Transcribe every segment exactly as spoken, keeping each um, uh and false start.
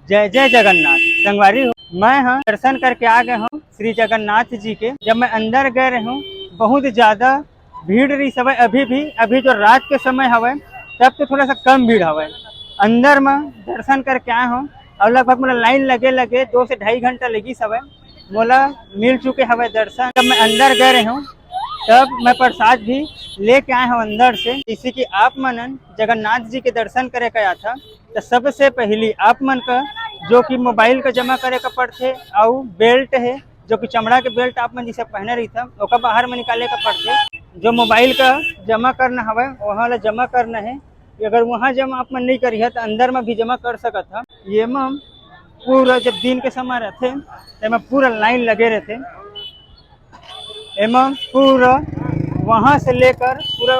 जय जय जगन्नाथ। संगवारी हो, मैं ह दर्शन करके आ गए हूँ श्री जगन्नाथ जी के। जब मैं अंदर गए रहूँ, बहुत ज्यादा भीड़ रहिस हवय। अभी भी, अभी जो रात के समय हवय, तब तो थोड़ा सा कम भीड़ हवय। अंदर म दर्शन करके आए हूँ और लगभग मोला लाइन लगे लगे दो से ढाई घंटा लगिस हवय। मोला मिल चुके हवय दर्शन। जब मैं अंदर गए रहूँ, तब मैं प्रसाद भी लेके आए हूँ अंदर से। जैसे कि आप मनन जगन्नाथ जी के दर्शन करे का आथा, तो सबसे पहली आप मन का जो कि मोबाइल का जमा करे का पड़थे, अउ बेल्ट है, जो कि चमड़ा के बेल्ट आप मन जिसे पहने रहिथे, ओकर बाहर में निकाले का पड़थे। जो मोबाइल का जमा करना हवय, वहाँ ला जमा करना है। अगर वहाँ जमा आप मन नहीं करिहा, तो अंदर में भी जमा कर सकत हा। ये में पूरा जब दिन के समय रहथे, तो एमा पूरा लाइन लगे रहथे। एमा पूरा वहाँ से लेकर पूरा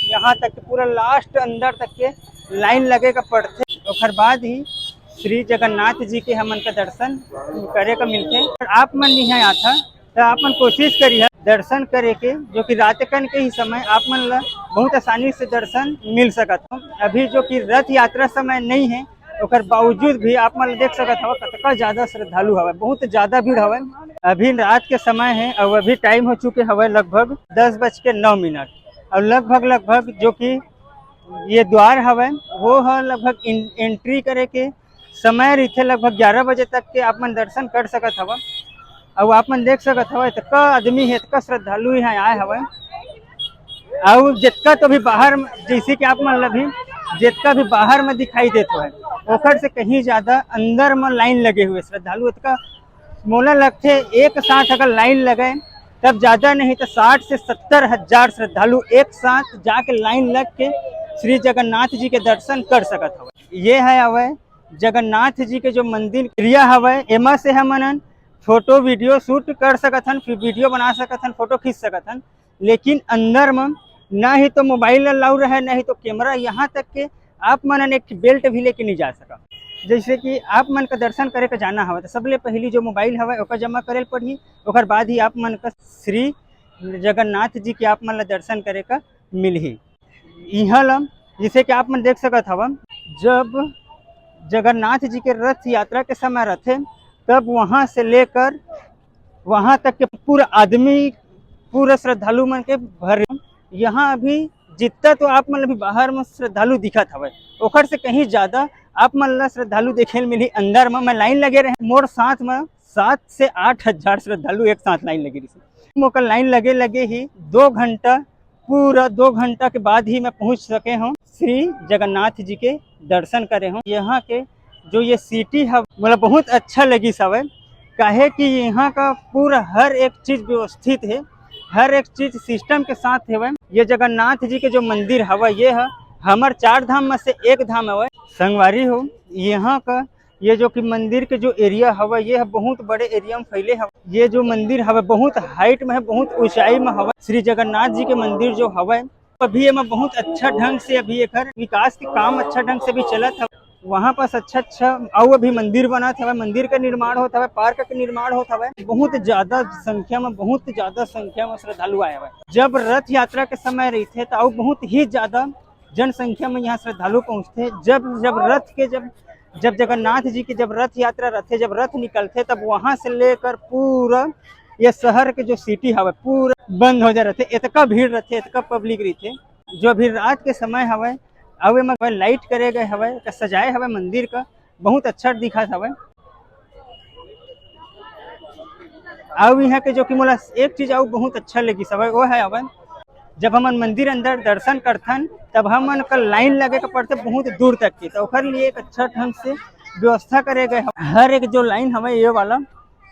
यहाँ तक के, पूरा लास्ट अंदर तक के लाइन लगे का पड़थे। ओकर बाद ही श्री जगन्नाथ जी के हमन का दर्शन करे का मिलथे। और आप मन यहाँ आथा, तो आप मन कोशिश करिहा दर्शन करे के, जो कि रात कन के ही समय आप मन ला बहुत आसानी से दर्शन मिल सकत हो। अभी जो कि रथ यात्रा समय नहीं है, ओकर बावजूद भी आप मन देख सकत हव, कतका ज्यादा श्रद्धालु हवय, बहुत ज्यादा भीड़ हवय। अभी रात के समय है और अभी टाइम हो चुके हवय लगभग दस बज के नौ मिनट। और लगभग, लगभग जो कि ये द्वार हवय, वो ह लगभग इन-, एंट्री करे के समय रहिथे, लगभग ग्यारह बजे तक के आप मन दर्शन कर सकत हव। अउ आप मन देख सकत हव, इतका आदमी है, इतका श्रद्धालु यहाँ आए हवय। अउ जितका तो भी बाहर म, जैसे कि आप मन ला भी, जितका भी बाहर में दिखाई देत हवय, ओकर से कहीं ज्यादा अंदर में लाइन लगे हुए श्रद्धालु। इतका मोला लगथे, एक साथ अगर लाइन लगे, तब ज्यादा नहीं तो साठ से सत्तर हजार श्रद्धालु एक साथ जाके लाइन लग के श्री जगन्नाथ जी के दर्शन कर सकत हवय। ये है हवय जगन्नाथ जी के जो मंदिर एरिया हवय, एमा से हमन फोटो वीडियो शूट कर सकत हन, फिर वीडियो बना सकत हन, फोटो खींच सकत हन। लेकिन अंदर म ना ही तो मोबाइल अलाउ रहे, ना ही तो कैमरा, यहाँ तक के आप मन एक बेल्ट भी लेके नहीं जा सका। जैसे कि आप मन का दर्शन करे के जाना हवय, तो सबले पहली जो मोबाइल हवय, ओकर जमा करे ल पड़ही, ओकर बाद ही आप मन का श्री जगन्नाथ जी के आप मन ला दर्शन करे का मिलही। इहाँ ला, जैसे कि आप मन देख सकत हव, जब जगन्नाथ जी के रथ यात्रा के समय रहथे, तब वहाँ से लेकर वहाँ तक के पूरा आदमी, पूरा श्रद्धालु मन के भर। यहाँ अभी जितना तो आप मन अभी बाहर में श्रद्धालु दिखत हवय, ओकर से कहीं ज्यादा आप मन ला श्रद्धालु देखे ल मिलही अंदर में। मैं लाइन लगे रहे, मोर साथ में सात से आठ हजार श्रद्धालु एक साथ लाइन लगे रहिस। मोकर लाइन लगे लगे ही दो घंटा, पूरा दो घंटा के बाद ही मैं पहुंच सके हूँ, श्री जगन्नाथ जी के दर्शन करे हूँ। यहाँ के जो ये सिटी है, मोला बहुत अच्छा लगिस हवय, काहे कि यहाँ का पूरा हर एक चीज व्यवस्थित है, हर एक चीज सिस्टम के साथ हवय। ये जगन्नाथ जी के जो मंदिर हवय, ये ह हमर चार धाम में से एक धाम हवय। संगवारी हो, यहाँ का ये जो कि मंदिर के जो एरिया हवय, ये ह बहुत बड़े एरिया में फैले हवय। ये जो मंदिर हवय, बहुत हाइट में है, बहुत ऊंचाई में हवय। श्री जगन्नाथ जी के मंदिर जो हवय, अभी एमा बहुत अच्छा ढंग से अभी एकर विकास के काम अच्छा ढंग से भी चलत हवय। वहाँ पास अच्छा अच्छा अउ अभी मंदिर बनत हवय, मंदिर का निर्माण होत हवय, पार्क का निर्माण होत हवय। बहुत ज्यादा संख्या में, बहुत ज्यादा संख्या में श्रद्धालु आए हवय। जब रथ यात्रा के समय रहिथे, तो अउ बहुत ही ज्यादा जनसंख्या में यहाँ श्रद्धालु पहुँचथे। जब, जब रथ के, जब, जब जगन्नाथ जी की जब रथ यात्रा रहथे, जब रथ निकलथे, तब वहाँ से लेकर पूरा ये शहर के जो सिटी हवय, पूरा बंद हो जा रहथे। इतका भीड़ रहथे, इतका पब्लिक रहिथे। जो अभी रात के समय हवय, अउ एमा लाइट करे गए हवय, का सजाए हवय मंदिर का, बहुत अच्छा दिखत हवय। अउ यहाँ के जो कि मोला एक चीज अउ बहुत अच्छा लगिस हवय, वो है हवय, जब हमन मंदिर अंदर दर्शन करथन, तब हमन का लाइन लगे के पड़थे बहुत दूर तक के, तो ओकर लिए एक अच्छा ढंग से व्यवस्था करे गए हवय। हर एक जो लाइन हवय ये वाला,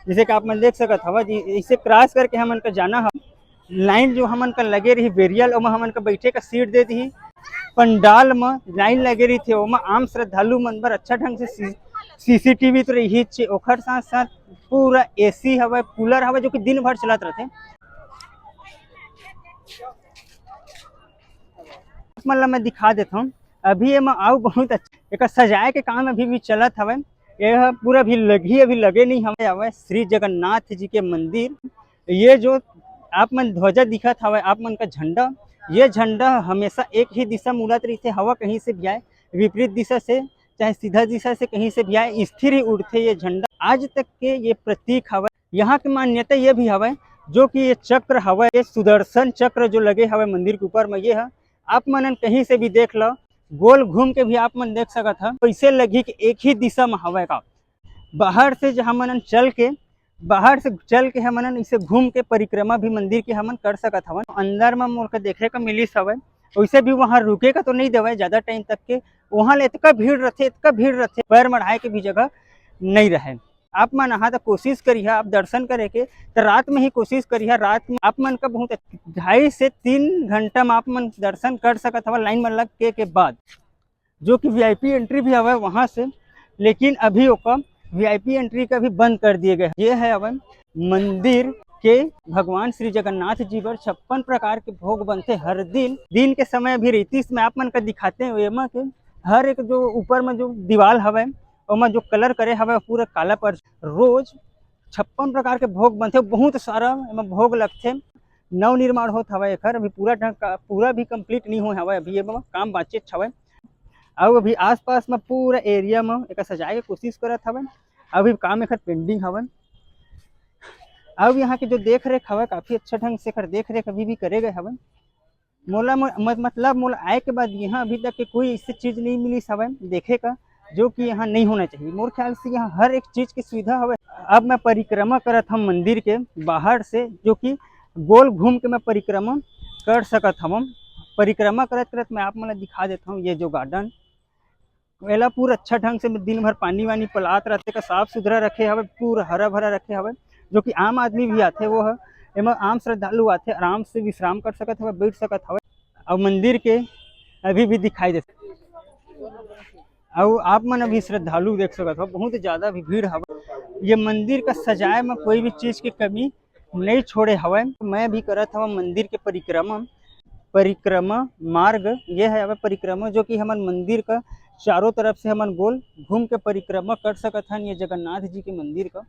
जैसे कि आप मन देख सकत हवय जी, इसे क्रॉस करके हमन का जाना है। लाइन जो हमन का लगे रही बेरियल, ओमा हमन का बैठे का सीट दे दिही। पंडाल म लाइन लगे रहिथे, ओमा आम श्रद्धालु मन बर अच्छा ढंग से सी-, सीसीटीवी तो रहिच, ओखर साथ साथ पूरा एसी हवय, कूलर हवय, जो कि दिन भर चलत रहिथे। आप मन ला मैं दिखा देथव, अभी एमा अउ बहुत अच्छा एकर सजाए के काम अभी भी चलत हवय। ये ह पूरा भी लगही, अभी लगे नहीं हवय, हवय श्री जगन्नाथ जी के मंदिर। ये जो आप मन ध्वजा दिखत हवय, आप मन का झंडा, ये झंडा हमेशा एक ही दिशा में उड़त रहिथे, हवा कहीं से भी आए, विपरीत दिशा से चाहे सीधा दिशा से कहीं से भी आए, स्थिर ही उड़थे ये झंडा। आज तक के ये प्रतीक हवय। यहाँ के मान्यता ये भी हवय, जो कि ये चक्र हवय, ये सुदर्शन चक्र जो लगे हवय मंदिर के ऊपर में, ये ह आप मनन कहीं से भी देख लो, गोल घूम के भी आप मन देख सकत ह। ऐसे लगही कि एक ही दिशा में हवय का। बाहर से जहाँ मनन चल के, बाहर से चल के हमन इसे घूम के परिक्रमा भी मंदिर के हमन कर सकत हवन। अंदर म मोर के देखे का मिलिस हवय, वैसे भी वहाँ रुके का तो नहीं देवय ज़्यादा टाइम तक के। वहाँ ले इतका भीड़ रहथे, इतका भीड़ रहथे, पैर मढ़ाए के भी जगह नहीं रहे। आप मन आहा त कोशिश करिहा, आप दर्शन करे के त रात में ही कोशिश करिहा। रात में आप मन का बहुत ढाई से तीन घंटा में आप मन दर्शन कर सकत हवा लाइन में लग के, के बाद, जो कि वीआईपी एंट्री भी हवय वहाँ से, लेकिन अभी ओकर वीआईपी एंट्री का भी बंद कर दिए गए। ये है हवय मंदिर के भगवान श्री जगन्नाथ जी बर छप्पन प्रकार के भोग बनथे हर दिन। दिन के समय अभी रीतिस में आप मन का दिखाते हैं, एमा के हर एक जो ऊपर में जो दीवाल हवय, ओमा जो कलर करे हवय, पूरा काला पर रोज छप्पन प्रकार के भोग बनथे, बहुत सारा एमा भोग लगथे। नव निर्माण होत हवय एखर, अभी पूरा ढंग का, पूरा भी कंप्लीट नहीं होय हवय, अभी एमा काम बांचेच हवय। अउ अभी आसपास म पूरा एरिया म एकर सजाए के कोशिश करत हवय, अभी काम एखर पेंडिंग हवय। अउ यहाँ के जो देख रेख हवय, काफी अच्छा ढंग से एखर देख रेख अभी भी करे गए हवय। मोला मो-, मत-, मतलब मोला आए के बाद यहाँ अभी तक के कोई ऐसे चीज नहीं मिलिस हवय देखे का, जो कि यहाँ नहीं होना चाहिए। मोर ख्याल से यहाँ हर एक चीज की सुविधा हवय। अब मैं परिक्रमा करत हूँ मंदिर के बाहर से, जो कि गोल घूम के मैं परिक्रमा कर सकत हवं। परिक्रमा करत करत मैं आप मन ला दिखा देत हूँ ये जो गार्डन, एला पूरा अच्छा ढंग से दिन भर पानी वानी पलात रथे का, साफ सुथरा रखे हवय, पूरा हरा भरा रखे हवय, जो कि आम आदमी भी आथे, वो ह एमा आम श्रद्धालु आथे, आराम से विश्राम कर सकत हवय, बैठ सकत हवय। अउ मंदिर के अभी भी दिखाई देथे। अउ आप मन अभी श्रद्धालु देख सकत हव, बहुत ज्यादा भी भीड़ हवय। ये मंदिर का सजाए म कोई भी चीज के कमी नहीं छोड़े हवय। मैं भी करत हवं मंदिर के परिक्रमा। परिक्रमा मार्ग ये है हवय परिक्रमा, जो कि हमन मंदिर का चारों तरफ से हमन गोल घूम के परिक्रमा कर सकत हन ये जगन्नाथ जी के मंदिर का।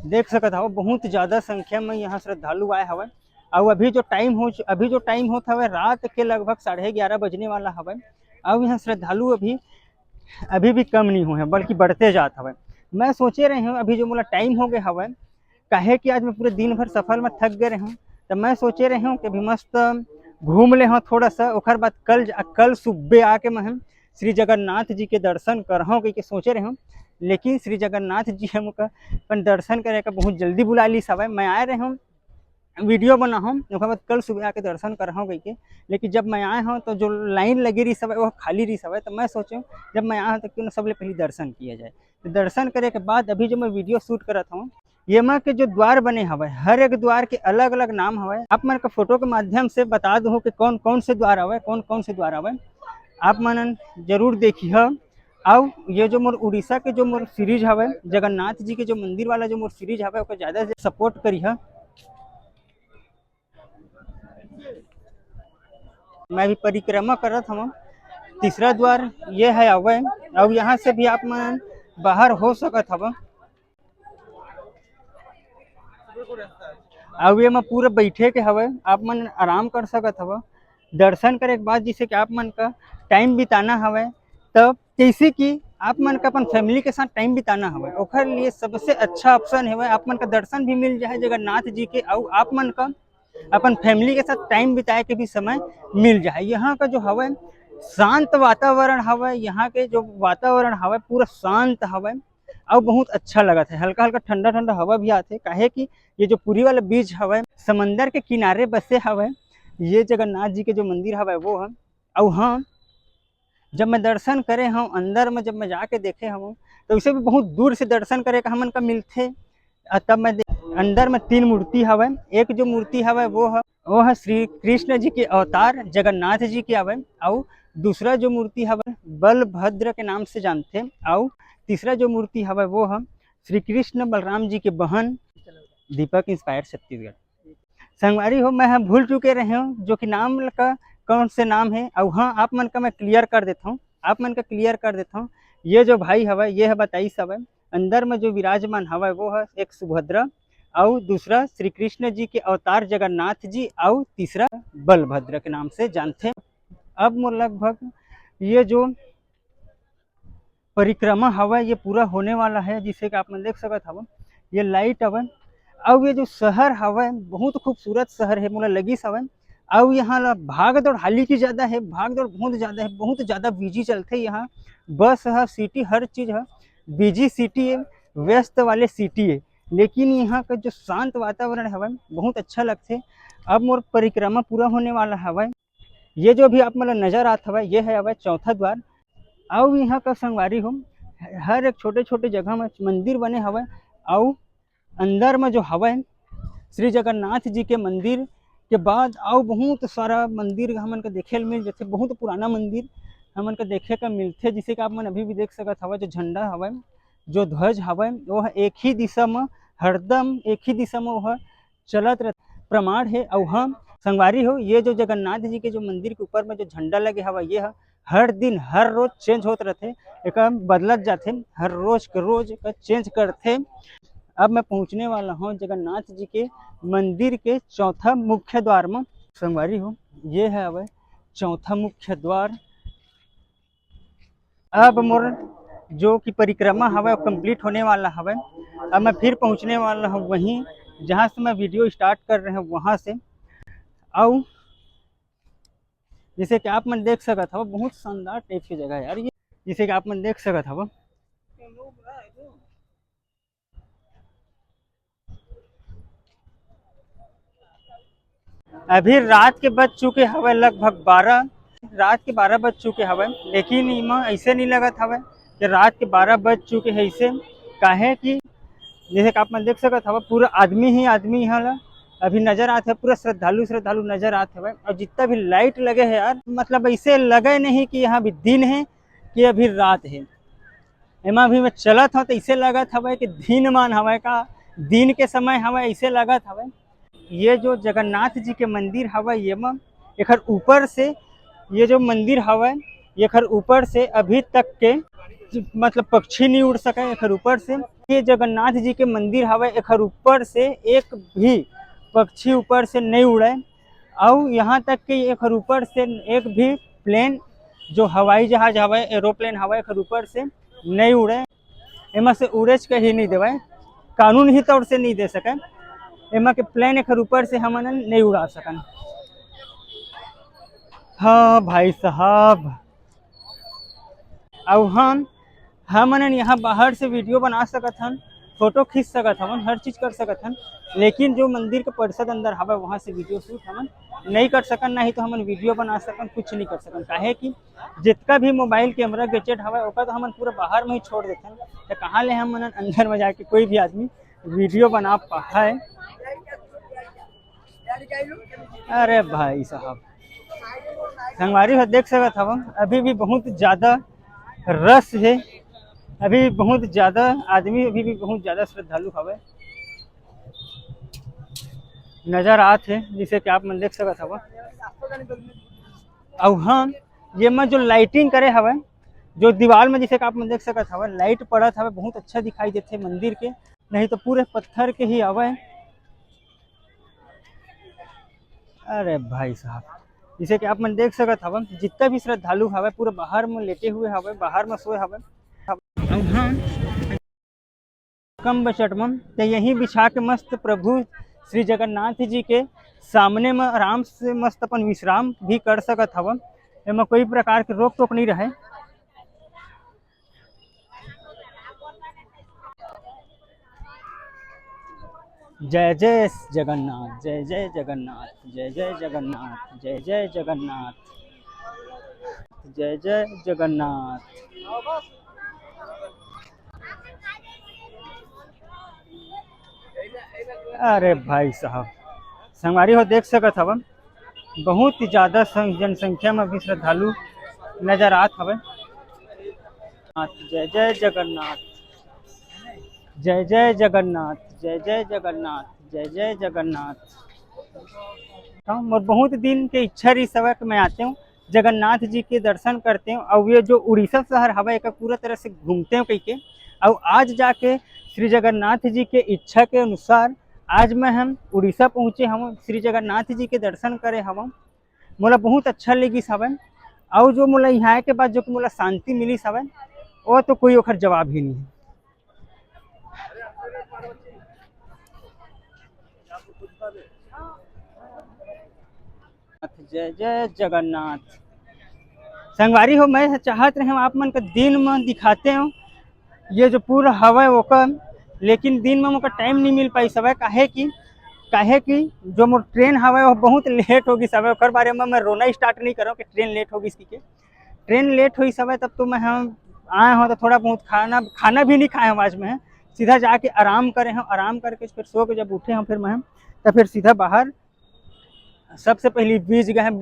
देख सकत हव, बहुत ज्यादा संख्या में यहाँ श्रद्धालु आए हवय। अउ अभी जो टाइम हो, अभी जो टाइम होत हवय, रात के लगभग साढ़े ग्यारह बजने वाला हवय। अउ यहाँ श्रद्धालु अभी, अभी भी कम नहीं हुए हैं, बल्कि बढ़ते जात हवय। मैं सोचे रहे हूँ, अभी जो मोला टाइम हो गए हवय, काहे कि आज मैं पूरे दिन भर सफर में थक गए रहे हूँ, तो मैं सोचे रहे हूँ कि अभी मस्त घूम ले हूँ थोड़ा सा, ओकर बाद कल, कल सुबह आके मैं श्री जगन्नाथ जी के दर्शन करहूँ कह के सोचे रहे हूँ। लेकिन श्री जगन्नाथ जी हमका अपन दर्शन करे का बहुत जल्दी बुला ली हवय। मैं आए रहे हूँ, वीडियो बनाहूँ, ओकर बाद कल सुबह आके दर्शन करहूँ कह के। लेकिन जब मैं आए हूँ तो जो लाइन लगी रही हवय, वो खाली रही हवय, तो मैं सोचे जब मैं आए हूँ तो क्यों ना सबले पहले दर्शन किया जाए। तो दर्शन करे के बाद अभी जो मैं वीडियो शूट करत हूँ, येमा के जो द्वार बने हवय, हर एक द्वार के अलग-अलग नाम हवय। आप मन के फोटो के माध्यम से बता दूँ कि कौन-कौन से द्वार हवय, कौन-कौन से द्वार हवय, आप मन जरूर देखिह। अउ ये जो मोर उड़ीसा के जो मोर सीरीज हवय, जगन्नाथ जी के जो मंदिर वाला जो मोर सीरीज हवय, ओकर ज्यादा से सपोर्ट करिह। मैं भी परिक्रमा करत हवं। तीसरा द्वार ये है हवय, अउ यहाँ से भी आप मन बाहर हो सकत हव। अउ ये म पूरा बैठे के हवय, आप मन आराम कर सकत हव। दर्शन करे के बाद जैसे कि आप मन का टाइम बिताना हवय, तब जैसे कि आप मन का अपन फैमिली के साथ टाइम बिताना हवय, ओखर लिए सबसे अच्छा ऑप्शन हवय, आप मन का दर्शन भी मिल जाए जगन्नाथ जी के, अउ आप मन का अपन फैमिली के साथ टाइम बिताए के भी समय मिल जाए। यहाँ का जो हवय शांत वातावरण हवय, यहाँ के जो वातावरण हवय पूरा शांत हवय, अउ बहुत अच्छा लगत है। हल्का हल्का ठंडा ठंडा हवा भी आथे, काहे कि ये जो पुरी वाला बीच हवय, समंदर के किनारे बसे हवय, ये जगन्नाथ जी के जो मंदिर हवय वो ह। अउ हाँ, जब मैं दर्शन करे हूँ अंदर में, जब मैं जाके देखे हूँ, तो उसे भी बहुत दूर से दर्शन करे का हमन का मिलथे। अ, तब मैं दे-, अंदर में तीन मूर्ति हवय। एक जो मूर्ति हवय वो ह, वो ह श्री कृष्ण जी के अवतार, जगन्नाथ जी के हवय, अउ दूसरा जो मूर्ति हवय बलभद्र के नाम से जानथे, अउ तीसरा जो मूर्ति हवय वो ह श्री कृष्ण बलराम जी के बहन। दीपक इंस्पायर छत्तीसगढ़। संगवारी हो, मैं ह भूल चुके रहे हूँ जो कि नाम का कौन से नाम है। अउ हाँ, आप मन का मैं क्लियर कर देता हूँ, आप मन का क्लियर कर देता हूँ। ये जो भाई हवय, ये ह बताइस हवय, अंदर में जो विराजमान हवय वो ह एक सुभद्रा, अउ दूसरा श्री कृष्ण जी के अवतार जगन्नाथ जी, अउ तीसरा बलभद्र के नाम से जानथे। अब मोर लगभग ये जो परिक्रमा हवय, ये पूरा होने वाला है, जिसे कि आप मन देख सकत हव, ये लाइट हवय। अउ ये जो शहर हवय, बहुत खूबसूरत शहर है, मोला लगिस हवय। अउ यहाँ ला भाग दौड़ हालांकि ज़्यादा है, भाग दौड़ बहुत ज़्यादा है, बहुत ज़्यादा बिजी चलथे यहाँ। बस ह, सिटी, हर चीज़ ह बिजी सिटी है, व्यस्त वाले सिटी है, लेकिन यहाँ का जो शांत वातावरण हवय, बहुत अच्छा लगथे। अब मोर परिक्रमा पूरा होने वाला हवय। ये जो अभी आप मन ला नजर आत हवय, ये है हवय चौथा द्वार। अउ यहाँ का संगवारी हो, हर एक छोटे-छोटे जगह में मंदिर बने हवय। अउ अंदर में जो हवय श्री जगन्नाथ जी के मंदिर के बाद अउ बहुत सारा मंदिर हमन का देखे ल मिल जथे, बहुत पुराना मंदिर हमन का देखे का मिलथे। जिसे कि आप मन अभी भी देख सकत हवय, जो झंडा हवय, जो ध्वज हवय, वो ह एक ही दिशा में, हरदम एक ही दिशा में वो ह चलत रह, प्रमाण हे। अउ हाँ संगवारी हो, ये जो जगन्नाथ जी के जो मंदिर के ऊपर में जो झंडा लगे हवय, ये ह हर दिन, हर रोज चेंज होत रहथे, एकर बदलत जाथे, हर रोज के रोज एकर चेंज करथे। अब मैं पहुँचने वाला हूँ जगन्नाथ जी के मंदिर के चौथा मुख्य द्वार में। संगवारी हो, ये है हवय चौथा मुख्य द्वार। अब मोर जो कि परिक्रमा हवय, वो कंप्लीट होने वाला हवय। अब मैं फिर पहुँचने वाला हूँ वहीं, जहाँ से मैं वीडियो स्टार्ट कर रहे हैं, वहाँ से। अउ जैसे कि आप मन देख सकत हव, बहुत शानदार टाइप की जगह है यार ये। जैसे कि आप मन देख सकत हव, अभी रात के बज चुके हवय लगभग बारह, रात के बारह बज चुके हवय, लेकिन इमा ऐसे नहीं लगत हवय कि रात के बारह बज चुके हैं इसे। काहे कि जैसे कि आप मन देख सकत हवय, पूरा आदमी ही आदमी यहाँ ला अभी नजर आत है, पूरा श्रद्धालु श्रद्धालु नजर आत हवय। और जितना भी लाइट लगे है यार, मतलब ऐसे लगे नहीं कि यहाँ अभी दिन है कि अभी रात है। एमा अभी मैं चलत हव तो ऐसे लगत हवय कि दिन मान हवय का, दिन के समय हवय, ऐसे लगत हवय। ये जो जगन्नाथ जी के मंदिर हवय, ये म एखर ऊपर से, ये जो मंदिर हवय, एखर ऊपर से अभी तक के मतलब पक्षी नहीं उड़ सके एखर ऊपर से। ये जगन्नाथ जी के मंदिर हवय, एखर ऊपर से एक भी पक्षी ऊपर से नहीं उड़े। अउ यहाँ तक कि एखर ऊपर से एक भी प्लेन, जो हवाई जहाज हवय, एरोप्लेन हवय, एखर ऊपर से नहीं उड़े। एमा से उड़ेच के ही नहीं देवय, कानून ही तौर से नहीं दे सके। एमा के प्लेन एखर ऊपर से हमन नहीं उड़ा सकन। हाँ भाई साहब, अउ हम, हमन यहाँ बाहर से वीडियो बना सकत हन, फोटो खींच सकत हवन, हर चीज कर सकत हन, लेकिन जो मंदिर के परिसर अंदर हवय, वहाँ से वीडियो शूट हमन नहीं कर सकन, ना ही तो हमन वीडियो बना सकन, कुछ नहीं कर सकन। काहे कि जितका भी मोबाइल कैमरा गैजेट हवय, ओकर तो हमन पूरा बाहर में ही छोड़ देथन, तो कहाँ ले हमन अंदर में जाके कोई भी आदमी वीडियो बना पाए? अरे भाई साहब, संगवारी हो देख सकत हव, अभी भी बहुत ज्यादा रश है, अभी बहुत ज्यादा आदमी, अभी भी बहुत ज्यादा श्रद्धालु हवय, नजर आत है, जैसे कि आप मन देख सकत हव। अउ हाँ, ये में जो लाइटिंग करे हवय, जो दीवार में, जैसे कि आप मन देख सकत हव, लाइट पड़त हवय, बहुत अच्छा दिखाई देथे मंदिर के, नहीं तो पूरे पत्थर के ही हवय। अरे भाई साहब, जैसे कि आप मन देख सकत हव, जितना भी श्रद्धालु हवय, पूरा बाहर में लेटे हुए हवय, बाहर में सोए हवय। अउ हाँ, कम बजट म, ते यहीं बिछा के मस्त प्रभु श्री जगन्नाथ जी के सामने म आराम से मस्त अपन विश्राम भी कर सकत हव। एमा कोई प्रकार के रोक टोक नहीं रहे। जय जय जगन्नाथ, जय जय जगन्नाथ, जय जय जगन्नाथ, जय जय जगन्नाथ, जय जय जगन्नाथ। अरे भाई साहब, संगवारी हो देख सकत हवन, बहुत ही ज्यादा सं-, जनसंख्या में भी श्रद्धालु नजर आत हवे। जय जय जगन्नाथ, जय जय जगन्नाथ, जय जय जगन्नाथ, जय जय जगन्नाथ। हम, मोर बहुत दिन के इच्छा रहिस हवय कि मैं आते हूँ, जगन्नाथ जी के दर्शन करते हूँ, और ये जो उड़ीसा शहर हवय, एकर पूरा तरह से घूमते हूँ कहिके। और आज जाके श्री जगन्नाथ जी के इच्छा के अनुसार आज मैं हम उड़ीसा पहुँचे हवं, श्री जगन्नाथ जी के दर्शन करे हवं। मोला बहुत अच्छा लगिस हवय। अउ जो मोला यहाँ के बाद जो कि मोला शांति मिलिस हवय, वो तो कोई ओखर जवाब ही नहीं है। जय जय जगन्नाथ। संगवारी हो, मैं चाहत रहे हूँ आप मन के दिन में दिखाते हूँ ये जो पूरा हवय ओकर, लेकिन दिन में मोकर टाइम नहीं मिल पाइस हवय। काहे कि काहे कि जो मोर ट्रेन हवय वो बहुत लेट हो गई हवय, ओकर बारे में मैं रोना स्टार्ट नहीं करूँ कि ट्रेन लेट हो गई इसकी के। ट्रेन लेट होइस हवय तब तो मैं हम आए हों तो थोड़ा बहुत खाना खाना भी नहीं खाए हों आज मैं, सीधा जाके आराम करे हों। आराम करके फिर सो के जब उठे हों फिर मैं तो फिर सीधा बाहर सबसे पहले बीच गए हैं।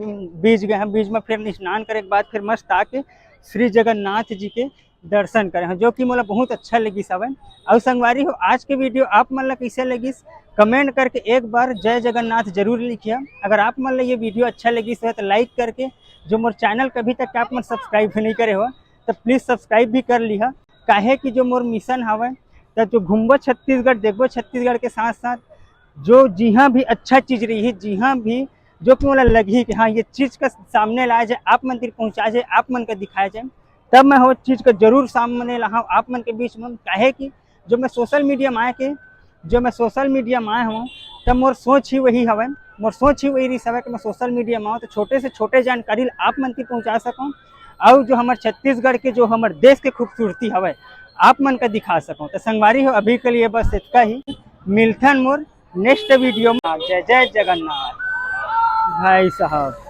बीच गए हैं, बीच में फिर स्नान करे के बाद फिर मस्त आके श्री जगन्नाथ जी के दर्शन करे हैं, जो कि मोला बहुत अच्छा लगिस हवय। अउ संगवारी हो, आज के वीडियो आप मन ला कैसे लगिस, कमेंट करके एक बार जय जगन्नाथ जरूर लिखिए। अगर आप मन ला ये वीडियो अच्छा लगिस है तो लाइक करके, जो मोर चैनल कभी तक आप मन सब्सक्राइब भी नहीं करे हो तो प्लीज सब्सक्राइब भी कर लिहा। काहे कि जो मोर मिशन हवय, तो जो घूमबो छत्तीसगढ़, देखबो छत्तीसगढ़ के साथ साथ जो जिहाँ भी अच्छा चीज रही, जिहाँ भी जो कि मोला लगही कि हाँ ये चीज का सामने लाया जाए, आप मन तक पहुँचाया जाए, आप मन का दिखाया जाए, तब मैं वो चीज का जरूर सामने लाहूँ आप मन के बीच में। काहे कि जो मैं सोशल मीडिया में आए के जो मैं सोशल मीडिया में आए हूँ, तब मोर सोच ही वही हवय। मोर सोच ही वही रही हवय कि मैं सोशल मीडिया में आऊँ तो छोटे से छोटे जानकारी आप मन तक पहुँचा सकूँ, और जो हमारे छत्तीसगढ़ के, जो हमारे देश के खूबसूरती हवय, आप मन का दिखा सकूँ। तो संगवारी हो, अभी के लिए बस इतना ही। मिलथन मोर नेक्स्ट वीडियो में। जय जय जगन्नाथ भाई साहब।